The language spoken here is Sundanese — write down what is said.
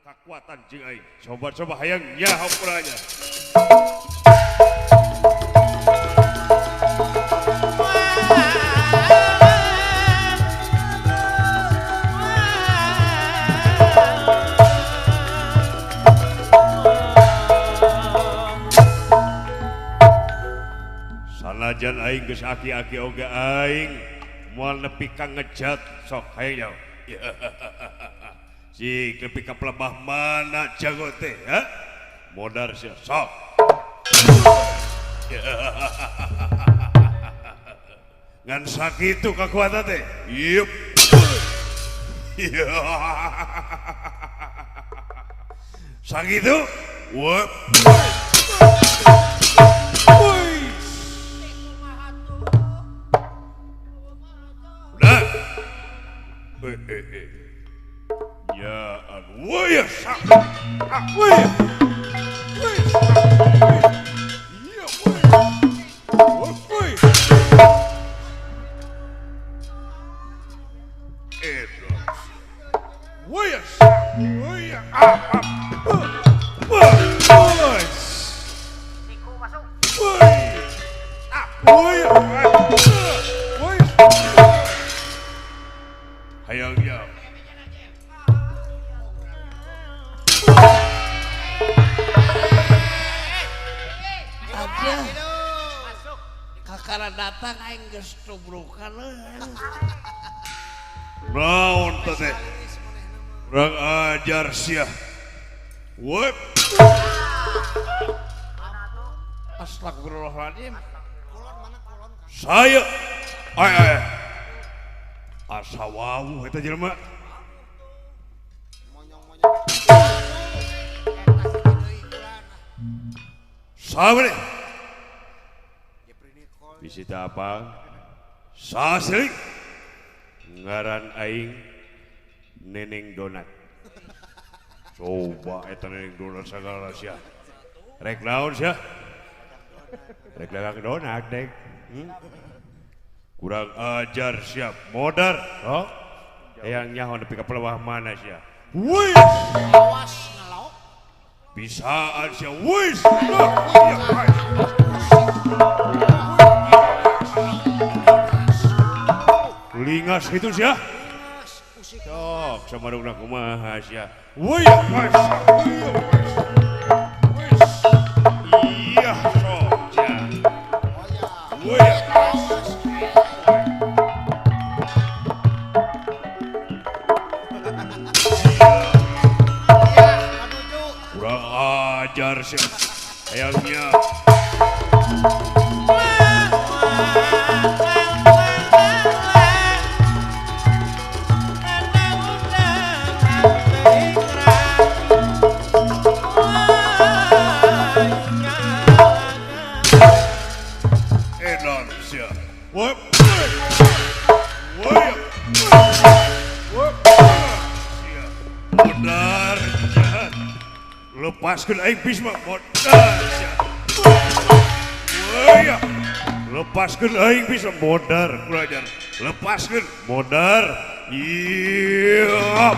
Kekuatan jeung aing. Coba-coba hayang nyaho kurangnya. Sanajan aing geus aki-aki oge aing moal nepi ka ngejat sok hayang nyaho. Si nepi ka pelebah mana jago teh, ha? Modar sia sok. Ngan sakitu kakuatan teh. Yup. Sakitu? Wup. Udah. Ya, woi, sak. Woi. Woi. Iya, woi. Woi. Woi, woi. Ah, ah. Woi. Woi. Ah, woi. Woi. Hayang ya. Kakara datang aing geus tubrukan. Naon teh? Urang ajar sia. Wep. Astagfirullahaladzim. Saya ay ay. Asa wawuh eta jelema. Saha Bisita apa? Sasri ngaran aing Neneng Donat. Coba eta Neneng Donat sagala sia. Rek naon sia? Rek dagang donat dek. Kurang ajar sia, modar. Oh. Hayang nyaho nepi ka pelewah mana sia. Wih. Awas ngelok. Bisaan sia. Wih. Lingas gitu sia. Sok samarungna kumaha sia. Wih, wis. Wis. Iya sok sia. Wih. Kurang ajar sia. Hayangnya. Lepaskan aing Bisma modar sia. Lepaskan aing Bisma modar kurang ajar. Lepaskan modar. Iya.